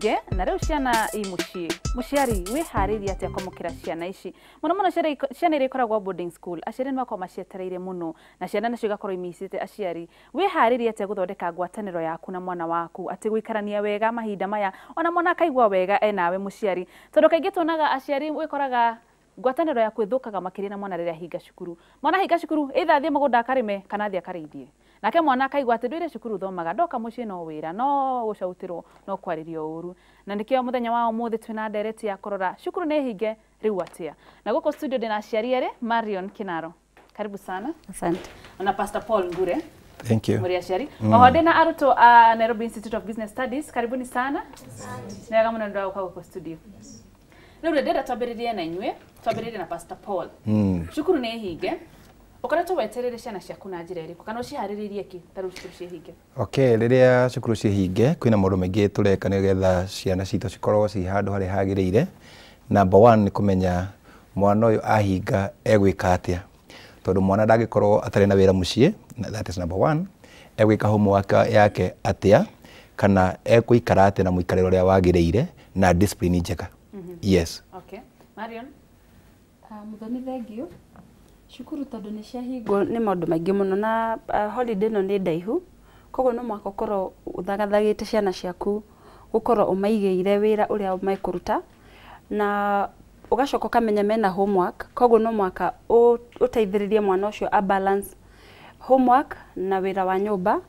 hinge na rĩu ciana i mũciĩ. Mũciari wĩharĩirie atĩa kwamũkĩra ciana ici? Mũno mũno ciana iria ikoragwo boarding school, aciari nĩ makoragwo macietereire mũno na ciana nacio igakorwo imicĩte aciari. Wĩharĩirie atĩa gũthondeka ngwatanĩro yaku na mwana waku, atĩ gũikarania wega mahinda maya, ona mwana akaigua wega enawe mũciari? Tondũ kaingĩ tuonaga aciari wĩkoraga ngwatanĩro yaku ĩthũkaga makĩria na mwana rĩrĩa ahinga cukuru. Mwana ahinga cukuru, either athiĩ mũgũnda akarĩme kana athiĩ akarĩithie. Nake mwana akaigua atĩ ndũire cukuru thomaga, ndoka mũciĩ no wĩra, no gũcautĩrwo, no kwarĩrio ũru. Na nĩkĩo mũthenya wa ũmũthĩ twĩna ndereti ya kũrora cukuru nĩ hinge rĩu atĩa. Na gũkũ studio ndĩna aciari erĩ, Marion Kinaro, karibu sana. Asante. Na Pastor Paul Ngure. Thank you. Mũrĩ aciari. Oho ndĩna arutwo a Nairobi Institute of Business Studies, karibuni sana. Nĩ wega mũno nĩ ũka gũkũ studio. Rĩu rĩ, ndĩrenda twambĩrĩrie na inyuĩ, twambĩrĩrie na Pastor Paul. Cukuru nĩ hinge, ũkoretwo wetereire ciana ciaku na njĩra ĩrĩkũ, kana ũciharĩrĩirie kĩ ta rĩu cukuru ciĩ hinge? Okay, rĩrĩa cukuru ciĩ hinge, kwĩna maũndũ maingĩ tũreka nĩgetha ciana citũ cikorwo ciĩ handũ harĩa hagĩrĩire. Number one nĩ kũmenya mwana ũyũ ahinga egwĩka atĩa, tondũ mwana ndangĩkorwo atarĩ na wĩra mũciĩ. That is number one. Egwĩka homework yake atĩa, kana egũikara atĩa na mũikarĩre ũrĩa wagĩrĩire na discipline njega. Yes. Okay. Marion? Muthoni, thengiũ. Cukuru tondũ nĩ ciahingwo nĩ maũndũ maingĩ mũno na holiday ĩno nĩ ndaihu, koguo no mũhaka ũkorwo ũthagathagĩte ciana ciaku, gũkorwo ũmaigĩire wĩra ũrĩa mekũruta, na ũgacoka ũkamenya mena homework, koguo no mũhaka ũteithĩrĩrie mwana ũcio a balance homework na wĩra wa nyũmba.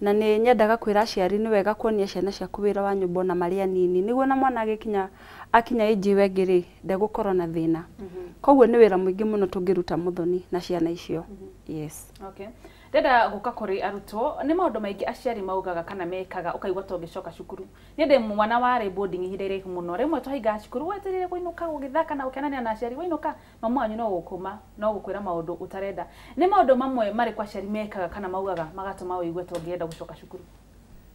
Na nĩ nyendaga kwĩra aciari nĩ wega kuonia ciana ciaku wĩra wa nyũmba ona marĩ anini, nĩguo na mwana agĩkinya akinya age ĩyo ĩngĩ rĩ, ndegũkorwo na thĩna. Koguo nĩ wĩra mũingĩ mũno tũngĩruta, Mũthoni, na ciana icio, yes. Okay. Ndĩrenda gũka kũrĩ arutwo. Nĩ maũndũ maingĩ aciari maugaga kana mekaga ũkaigua ta ũngĩcoka cukuru. Niĩ ndĩ mwana warĩ boarding ihinda iraihu mũno. Rĩmwe twahingaga cukuru wetereire kũinũka gũgĩthaka na gũkenanĩra na aciari, wainũka mamu wanyu no gũkũma, no gũkwĩra maũndũ ũtarenda. Nĩ maũndũ mamwe marĩkũ aciari mekaga kana maugaga magatũma ũigue ta ũngĩenda gũcoka cukuru?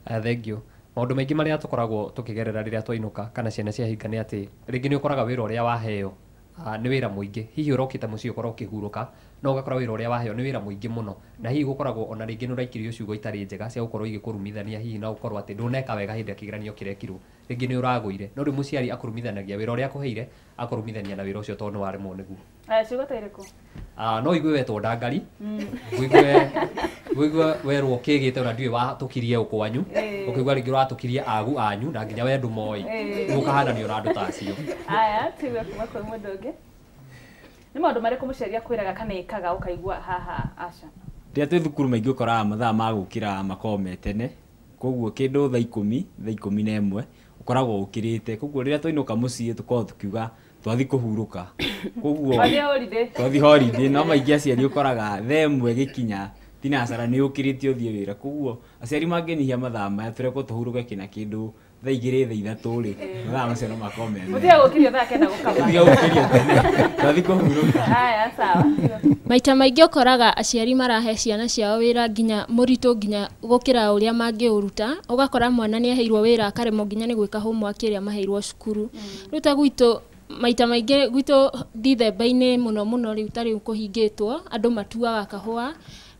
Thank you. Maũndũ maingĩ marĩa tũkoragwo tũkĩgerera rĩrĩa twainũka kana ciana ciahinga nĩ atĩ rĩngĩ nĩ ũkoraga wĩra ũrĩa waheo nĩ wĩra mũingĩ. Hihi ũrokĩte mũciĩ ũkorwo ũkĩhurũka, no ũgakora wĩra ũrĩa waheo nĩ wĩra mũingĩ mũno, na hihi gũkoragwo ona rĩngĩ nĩ ũraikirio ciugo itarĩ njega cia gũkorwo igĩkũrumithania, hihi no gũkorwo atĩ ndũneka wega hĩndĩ ya kĩgeranio kĩrekirwo, rĩngĩ nĩ ũragũire, no rĩu mũciari akũrumithanagia wĩra ũrĩa akũheire, akũrumithania na wĩra ũcio tondũ nĩ waremwo nĩguo. Aya, ciugo ta irĩkũ? No igue wetwo ndangari, ũigue werwo kĩgĩte ona ndiũĩ watũkirie ũ kwanyu, ũkĩigua rĩngĩ ũratũkirie agu anyu na nginya we ndũmoĩ, rĩu ũkahananio na andũ ta acio. Aya, tuigue kuma kwĩ mũndũ ũngĩ. Nĩ maũndũ marĩkũ mũciari akwĩraga kana ĩkaga ũkaigua haha aca? Rĩrĩa twĩ thukuru maingĩ ũkoraga mathaa ma gũkĩra makoragwo me tene, koguo kĩndũ thaa 10, thaa 11 ũkoragwo ũkĩrĩte. Koguo rĩrĩa twainũka mũciĩ tũkoragwo tũkiuga twathi kũhurũka, koguo Wathiĩ holiday. Twathi holiday. No maingĩ aciari ũkoraga thaa 1 ĩgĩkinya thinacara nĩ ũkĩrĩte ũthiĩ wĩra. Koguo aciari mangĩnyihia mathaa maya, tũrekwo tũhurũke kĩna kĩndũ thaa 2, thaa 3 rĩ, mathaa macio no makorwo me mega. Mũtige gũkĩrio thaa 9 gũkama. Tũtige gũkĩrio tene, twathi kũhurũka. Aya, sawa. Maita maingĩ ũkoraga aciari marahe ciana ciao wĩra nginya mũritũ nginya gũkĩra ũrĩa mangĩũruta. Ũgakora mwana nĩ aheirwo wĩra akaremwo nginya nĩ gwĩka homework ĩrĩa maheirwo cukuru. Rĩu ta gwitũ, maita maingĩ gwitũ Dithemba-inĩ mũno mũno, rĩu ta rĩu kũhingĩtwo, andũ matuaga kahũa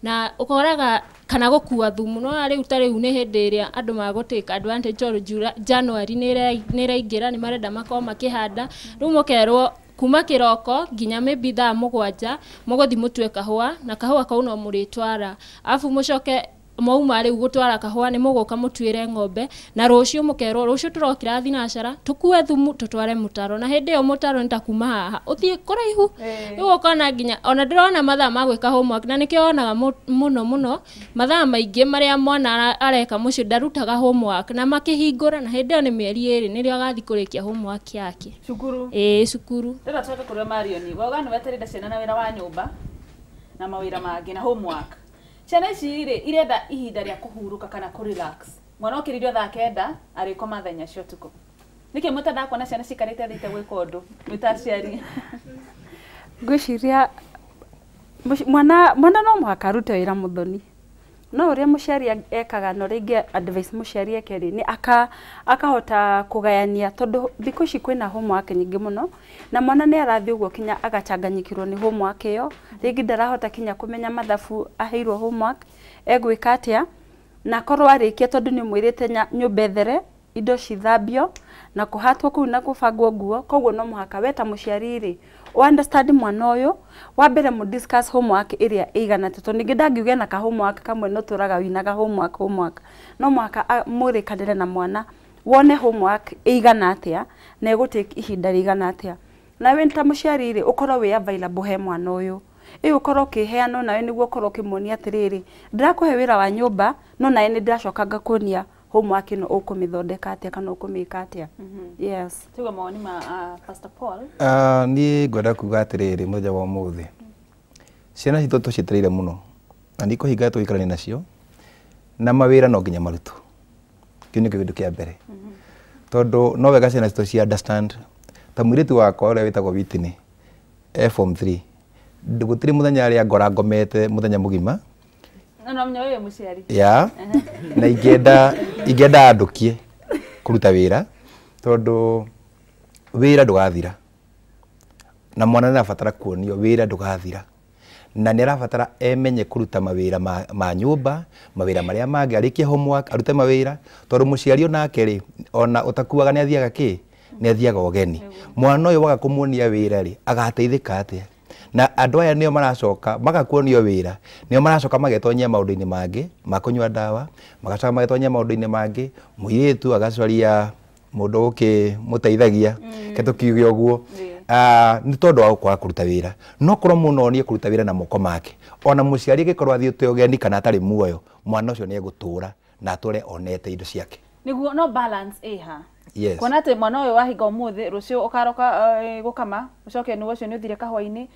na ũkoraga kana gũkua thumu. No rĩu ta rĩu nĩ hĩndĩ ĩrĩa andũ magũ take advantage tondũ January nĩ ĩraingĩra, nĩ marenda makorwo makĩhanda. Rĩu mũkerwo kuma kĩroko nginya maybe thaa 7 mũgũthiĩ mũtue kahũa, na kahũa kau no mũrĩtwara, arabu mũcoke mwauma rĩu gũtwara kahũa nĩ mũgũka mũtuĩre ng'ombe, na rũciũ mũkerwo rũciũ tũrokĩra thinacara tũkue thumu tũtware mũtaro, na hĩndĩ ĩyo mũtaro nĩ ta kuma haha ũthiĩ kũraihu. Rĩu ũkona nginya ona ndĩrona mathaa ma gwĩka homework, na nĩkĩo wonaga mũno mũno mathaa maingĩ marĩa mwana areka mũciĩ ndarutaga homework, na makĩhingũra na hĩndĩ ĩyo nĩ mĩeri 2 nĩrĩo agathiĩ kũrĩkia homework yake. Cukuru. Ĩĩ, cukuru. Ndĩrenda tũcoke kũrĩ Marion. Wauga nĩ wetereire ciana na wĩra wa nyũmba na mawĩra mangĩ na homework. Ciana ici rĩ, irenda ihinda rĩa kũhurũka kana kũ relax. Mwana okĩririo thaa 9 arĩkoma thaa 4 cia ũtukũ. Nĩkĩ mũtendaga kuona ciana cikarĩte thĩ itegwĩka ũndũ mwĩ ta aciari? Ngwĩciria mwana no mũhaka arute wĩra, Mũthoni, no ũrĩa mũciari ekaga na ũrĩa ingĩ advice mũciari eke rĩ, nĩ akahota kũgayania, tondũ thikũ ici kwĩna homework nyingĩ mũno, na mwana nĩ arathiĩ ũguo kinya agachanganyikĩrwo nĩ homework ĩyo. Rĩngĩ ndarahota kinya kũmenya mathabu aheirwo homework egwĩka atĩa, na korwo arĩkia, tondũ nĩ ũmwĩrĩte nyũmba ĩthere. indo cithambio na kũhatwo kũu na kũbangwo nguo. Koguo no mũhaka we ta mũciari rĩ understand mwana ũyũ, wa mbere mũ discuss homework ĩrĩa ĩigana atĩa, tondũ ningĩ ndangiuga ena ka homework kamwe no tũraga winaga homework homework, no mũhaka mũrĩkanĩre na mwana wone homework ĩigana atĩa na ĩgũtake ihinda rĩigana atĩa. Nawe ta mũciari rĩ ũkorwo wĩ available he mwana ũyũ, ĩ ũkorwo ũkĩheanwo nawe nĩguo ũkorwo ũkĩmuonia atĩrĩrĩ, ndĩrakũhe wĩra wa nyũmba no nawe nĩ ndĩracoka ngakuonia homework ĩno ũkũmĩthondeka atĩa kana ũkũmĩka atĩa. Yes. Tuga mawoni ma Pastor Paul. Niĩ ngwenda kuga atĩrĩrĩ, mũthenya wa ũmũthĩ ciana citũ tũcietereire mũno na nĩ kũhinga tũgĩikarania nacio na mawĩra no nginya marutwo. Kĩu nĩkĩo kĩndũ kĩa mbere, tondũ no wega ciana citũ ci understand. Ta mũirĩtu wakwa ũrĩa wĩtagwo Whitney e form 3, gũtirĩ mũthenya arĩa ngora ngomete mũthenya mũgima. No menya wewe mũciari. Ya na ingĩenda andũkie kũruta wĩra, tondũ wĩra ndũgathira na mwana nĩ arabatara kuonio wĩra ndũgathira, na nĩ arabatara emenye kũruta mawĩra ma nyũmba, mawĩra marĩa mangĩ, arĩkie homework arute mawĩra, tondũ mũciari onake rĩ ona ũtakuaga nĩ athiaga kĩ, nĩ athiaga ũgeni. Mwana ũyũ waga kũmuonia wĩra rĩ agateithĩka atĩa? Na andũ aya nĩo maracoka magakuonio wĩra, nĩo maracoka magetonyia maũndũ-inĩ mangĩ ma kũnyua ndawa, magacoka magetonyia maũndũ-inĩ mangĩ, mũirĩtu agacaria mũndũ ũkĩmũteithagia, ke tũkiuge ũguo, nĩ tondũ wa kwaga kũruta wĩra. No korwo mũno onie kũruta wĩra na moko make, ona mũciari angĩkorwo athiĩte ũgeni kana atarĩ muoyo, mwana ũcio nĩ egũtũra na atũre onete indo ciake. Nĩguo no balance ĩha. Yes. Kuona atĩ mwana ũyũ wahinga ũmũthĩ, rũciũ ũkaroka gũkama, ũcoke nĩguo ũcio nĩ ũthire kahũa-inĩ,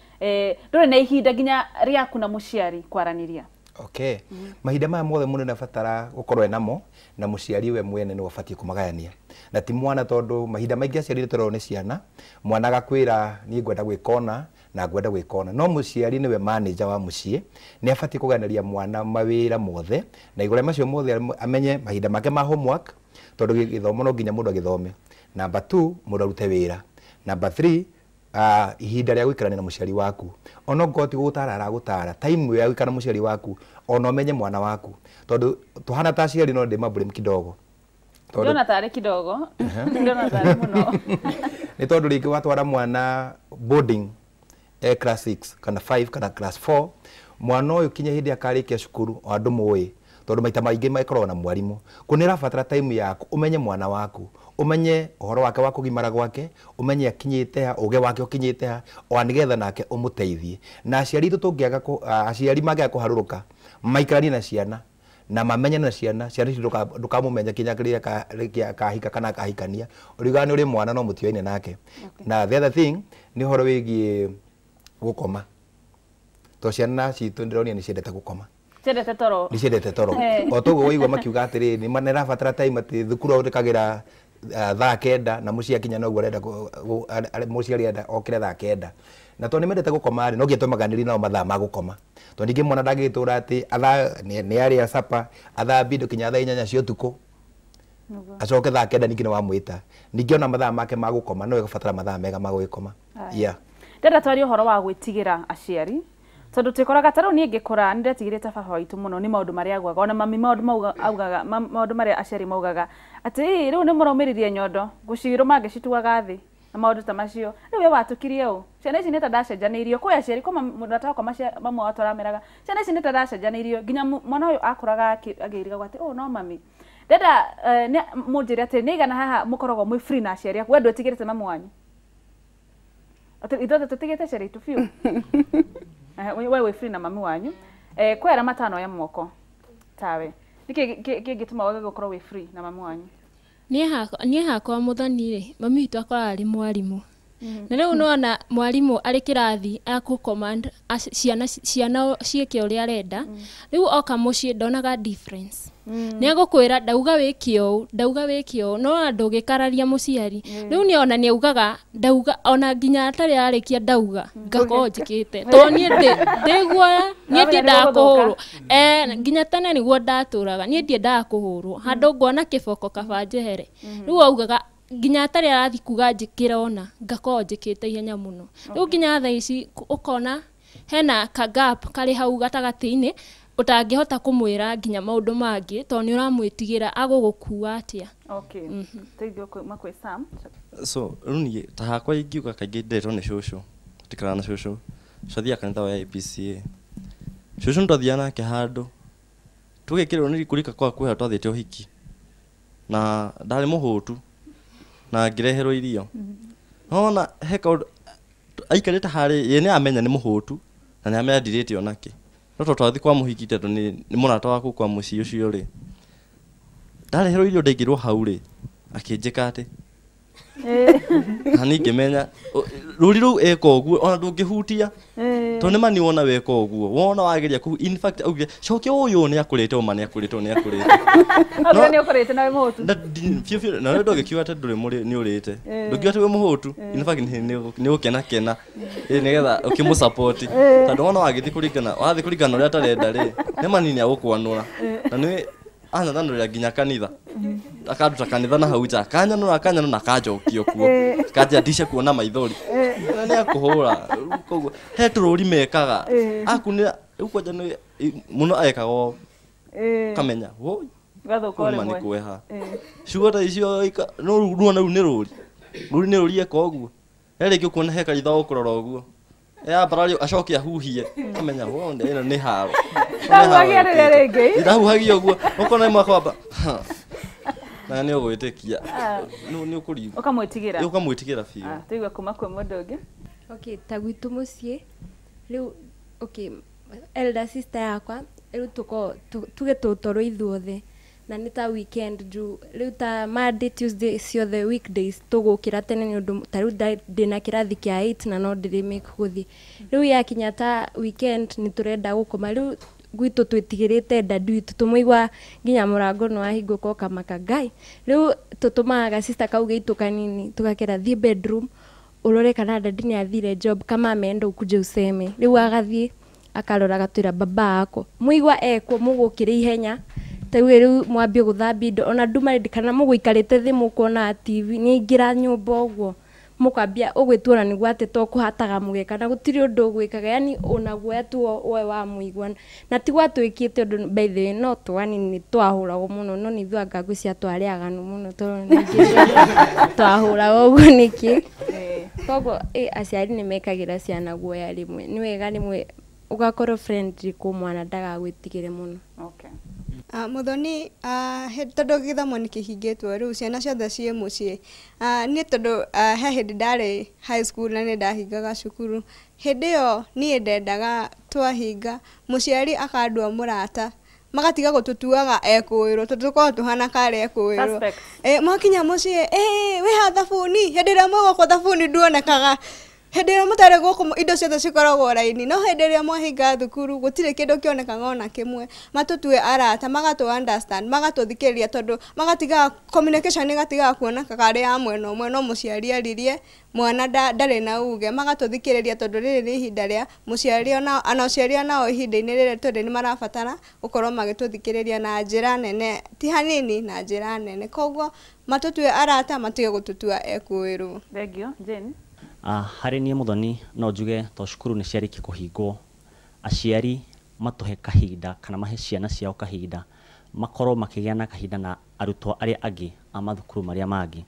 ndũrĩ na ihinda nginya rĩaku na mũciari kwaranĩria. Okay. Mahinda maya mothe mũndũ nĩabatara gũkorwo enamo na mũciari we mwene nĩwe ũbatiĩ kũmagayania na ti mwana, tondũ mahinda maingĩ aciari nĩ tũrerwo nĩ ciana, mwana agakwĩra niĩ ngwenda gwĩka ũna na ngwenda gwĩka ũna, no mũciari nĩwe manager wa mũciĩ, nĩ abatiĩ kũgayanĩria mwana mawĩra mothe na igũrũ rĩa macio mothe amenye mahinda make ma homework, tondũ gĩthomo no nginya mũndũ agĩthome. Number 2, mũndũ arute wĩra. Number 3, ihinda rĩa gũikarania na mũciari waku, ona okorwo ti gũgũtara aragũtara, time ya gũikara na mũciari waku, ona ũmenye mwana waku, tondũ tũhana ta aciari no ndĩ mablame kidogo. Ndĩrona tarĩ kidogo, ndĩrona tarĩ mũno. Nĩ tondũ rĩngĩ watwara mwana boarding e class 6 kana 5 kana class 4, mwana ũyũ kinya hĩndĩ akarĩkia cukuru o andũ mũĩ, tondũ maita maingĩ makoragwo na mwarimũ, kũ nĩ ũrabatara time yaku ũmenye mwana waku, ũmenye ũhoro wake wa kũgimara gwake, ũmenye akinyĩte ha, ũge wake ũkinyĩte ha, o nĩgetha nake ũmũteithie. Na aciari itũ tũngĩaga aciari mangĩaga kũharũrũka maikaranie na ciana na mamenyane na ciana, ciana icio ndũkamũmenya kinya rĩrĩa akahika kana akahikania, ũriugaga nĩ ũrĩ mwana no mũtioaine nake. Na the other thing nĩ ũhoro wĩgiĩ gũkoma, tondũ ciana citũ ndĩronire nĩ ciendete gũkoma, Ciendete toro. Nĩ ciendete toro. O toguo waigua makiuga atĩrĩrĩ, nĩ nĩrabatara time atĩ thukuru ũrĩkagĩra thaa 9 na mũciĩ akinya noguo arenda mũciari arenda okĩre thaa 9. Na tondũ nĩ mendete gũkoma rĩ, no nginya tũmaganĩrie nao mathaa ma gũkoma, tondũ ningĩ mwana ndangĩgĩtũra atĩ nĩ arĩa sapa athambie indo kinya thaa 8 cia ũtukũ, acoke thaa 9 ningĩ nĩ wamwĩta. Ningĩ ona mathaa make ma gũkoma no egũbatara mathaa mega ma gũgĩkoma. Yeah. Ndĩrenda twarie ũhoro wa gwĩtigĩra aciari, tondũ twĩkoraga ta rĩu niĩ ngĩkũra nĩ ndetigĩrĩte baba witũ mũno nĩ maũndũ marĩa augaga, ona mami maũndũ mauga augaga, maũndũ marĩa aciari maugaga atĩ ĩ rĩu nĩ mũraumĩririe nyondo ngũcirũma ngĩcituaga thĩ na maũndũ ta macio. Rĩu we watũkirie ũ, ciana ici nĩ ta ndacenjanĩirio kwĩ aciari, kwĩ mũrata wakwa mamu wao tũrameraga ciana ici nĩ ta ndacenjanĩirio, nginya mwana ũyũ akũraga akĩrigagwo atĩ ũ no mami. Ndĩrenda mũnjĩre atĩ nĩ igana haha mũkoragwo mwĩ free na aciari aku, we ndwĩtigĩrĩte mamu wanyu? Atĩ ithuothe tũtigĩte aciari aitũ biũ. We wĩ free na mami wanyu. Kwĩ arĩa matanoya moko tawe, nĩkĩ kĩngĩtũma wage gũkorwo wĩ free na mami wanyu? Niĩ hakwa mũthoni rĩ, mami witũ akoragwo arĩ mwarimũ, na rĩu nĩwona mwarimũ arĩ kĩrathi akũ command ciana ciĩke ũrĩa arenda, rĩu oka mũciĩ ndonaga difference. Nĩ egũkwĩra ndauga wĩke ũũ, ndauga wĩke ũũ, no ona ndũngĩkararia mũciari. Rĩu niĩ ona nĩ augaga ndauga, ona nginya atarĩ ararĩkia ndauga ngakorwo njĩkĩte, tondũ niĩ ndĩ guoya, niĩ ndiendaga kũhũrwo. Nginya tene nĩguo ndatũraga, niĩ ndiendaga kũhũrwo, handũ nguona kĩboko kaba njehere. Rĩu augaga nginya atarĩ arathiĩ kuga njĩkĩre ona ngakorwo njĩkĩte ihenya mũno. Rĩu nginya thaa ici ũkona hena ka gap karĩ hau gatagatĩ-inĩ, Ũtangĩhota kũmwĩra nginya maũndũ mangĩ tondũ nĩ ũramwĩtigĩra agũgũkua atĩa. Okay, tũigue kuma kwĩ Sam. So rĩu niĩ ta hakwa ingiuga kaingĩ nderetwo nĩ cũcũ, tũikaraga na cũcũ, twathiaga kanitha wa APCA. Cũcũ nĩ twathiaga nake handũ tũgekĩrĩrwo nĩ kũrika kwa kwĩha, twathiĩte ũhiki na ndarĩ mũhũtu na ngĩreherwo irio. Nona he kaũndũ aikarĩte harĩ ye, nĩ amenya nĩ mũhũtu na nĩ amenya ndirĩte onake, no tondũ twathiĩ kwa mũhiki, tondũ nĩ mũrata waku kwa mũciĩ ũcio rĩ, ndareherwo irio ndaigĩrwo hau rĩ, akĩnjĩka atĩ na niĩ ngĩmenya rũri rũu eka ũguo ona ndũngĩhutia, tondũ nĩ mani wona weka ũguo, wona wageria kũhu, in fact augire cokia ũyũ nĩ akũrĩte, ũma nĩ akũrĩte, nĩ akũrĩte. Augire nĩ ũkũrĩte na wĩ mũhũtu. Na biũ biũ, na rĩu ndũngĩkiuga atĩ ndũrĩ mũrĩ nĩ ũrĩte, ndũngiuga atĩ wĩ mũhũtu. In fact nĩ gũkena kena ĩ nĩgetha ũkĩmũ support, tondũ wona wagĩthiĩ kũringana, wathiĩ kũringana na ũrĩa atarenda rĩ, nĩ mani nĩ agũkwanũra na nĩ anyananũrĩra nginya kanitha, akanduta kanitha na hau nja, akanyanũra akanyanũra na akanjokia kuo, akanjĩra ndice kuona maithori na nĩ akũhũra. Rĩu koguo he tũrũri mekaga akunĩra rĩu kwanja nĩ mũno ekaga ũũ, kamenya woi Gathũka o kuma nĩ rĩmwe. kweha ciugo ta icio no rĩu ruona rĩu nĩ rũri, rũri nĩ rũri eka ũguo, he rĩngĩ ũkuona he karitha ũkũrora ũguo eyambarario acoke ahuhie, kamenya wonde ĩno nĩ haro. Ndahuhagia rĩrĩa rĩngĩ. Ndahuhagia ũguo ũkona ĩmwe akwamba na nĩ ũgwĩtĩkia nĩ ũkũringwo. Ũkamwĩtigĩra. Ũkamwĩtigĩra biũ. Ah, tũigue kuma kwĩ mũndũ ũngĩ. Okay, ta gwitũ mũciĩ rĩu, okay, elder sister yakwa rĩu tuko tuge tũtwarwo ithuothe na nĩ ta weekend juu rĩu ta Monday, Tuesday ciothe weekdays tũgũkĩra tene nĩ ũndũ ta rĩu ndĩna kĩrathi kĩa 8 na no ndĩrĩ make gũthiĩ. Rĩu yakinya ta weekend nĩ tũrenda gũkoma, rĩu gwitũ twĩtigĩrĩte dadi witũ, tũmũigua nginya mũrango nĩ wahingũka ũkamaka ngai. Rĩu tũtũmaga gacista kau gaitũ kanini tũgakera, "Thiĩ bedroom ũrore kana dadi nĩ athire job, kama ameenda ukuje useme." Rĩu agathiĩ akarora, agatwĩra baba ako mũigua ekwo mũgũkĩra ihenya ta rĩu mwambie gũthambia indo ona nduma kana mũgũikarĩte thĩ mũkuona TV nĩ aingĩra nyũmba ũguo mũkambia ũgwĩtuona nĩguo atĩ to kũhataga mũgeka na gũtirĩ ũndũ ũgwĩkaga, yani ona guoya tu we wamũigua na ti gwatwĩkĩte ũndũ. By the way, no twanini twahũragwo mũno, no nĩ ithuĩ anga ngwĩciria twarĩ aganu mũno tondũ ningĩ twahũragwo ũguo nĩkĩ. Koguo aciari nĩ mekagĩra ciana guoya rĩmwe, nĩ wega rĩmwe ũgakorwo friendly kũ mwana ndagagwĩtigĩre mũno. Okay. Muthoni, tondũ gĩthomo nĩ kĩhingĩtwo rĩu ciana ciothe ciĩ mũciĩ, niĩ tondũ he hĩndĩ ndarĩ high school na nĩ ndahingaga cukuru, hĩndĩ ĩyo niĩ ndendaga twahinga mũciari akandua mũrata, magatiga gũtũtuaga ekũĩrwo tondũ tũkoragwo tũhana karĩ ekũĩrwo. Suspects. Mwakinya mũciĩ, wĩha thabuni, hĩndĩ ĩrĩa mwĩ gũkũ thabuni nduonekaga, hĩndĩ ĩrĩa mũtarĩ gũkũ indo ciothe cikoragwo raini, no hĩndĩ ĩrĩa mwahinga thukuru gũtirĩ kĩndũ kĩonekaga ona kĩmwe. Matũtue arata, magatũ understand, magatũthikĩrĩria, tondũ magatigaga communication ĩgatigaga kuoneka karĩ ya mwena ũmwe, no mũciari aririe mwana ndarĩ na uge, magatũthikĩrĩria tondũ rĩrĩ nĩ ihinda rĩa mũciari ona aciari onao ihinda-inĩ rĩrĩ tũrĩ nĩ marabatara gũkorwo magĩtũthikĩrĩria na njĩra nene, ti hanini, na njĩra nene. Koguo matũtue arata, matige gũtũtua ekũĩrwo. Thank you. Jane. Harĩ niĩ Mũthoni no njuge to cukuru nĩ ciarĩkia kũhingwo, aciari matũhe kahinda kana mahe ciana ciao kahinda, makorwo makĩgĩa na kahinda na arutwo arĩa angĩ a mathukuru marĩa mangĩ,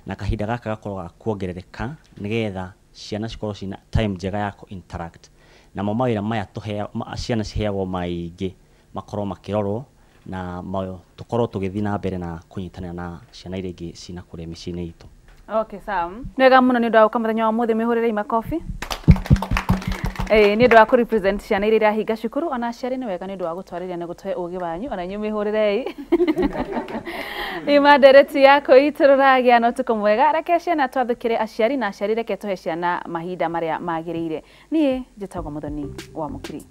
na kahinda gaka gakorwo ga kuongerereka nĩgetha ciana cikorwo ciĩna time njega ya kũ interact namo. Mawĩra maya ciana ciheagwo maingĩ makorwo makĩrorwo na tũkorwo tũgĩthiĩ na mbere na kũnyitanĩra na ciana iria ingĩ cina kũrĩa mĩciĩ-inĩ itũ. Okay, Sam. Nĩ wega mũno nĩ ũndũ wa gũka mũthenya wa ũmũthĩ, mĩhũrĩrei makobi. Nĩ ũndũ wa kũ represent ciana iria irahinga cukuru, ona aciari nĩ wega nĩ ũndũ wa gũtwarĩria na gũtũhe ũgĩ wanyu, ona inyuĩ mĩhũrĩrei. Ima ndereti yako itũ rũragĩa na ũtukũ mwega. Reke ciana twathũkĩre aciari, na aciari reke tũhe ciana mahinda marĩa magĩrĩire. Niĩ njĩtagwo Mũthoni wa Mũkiri.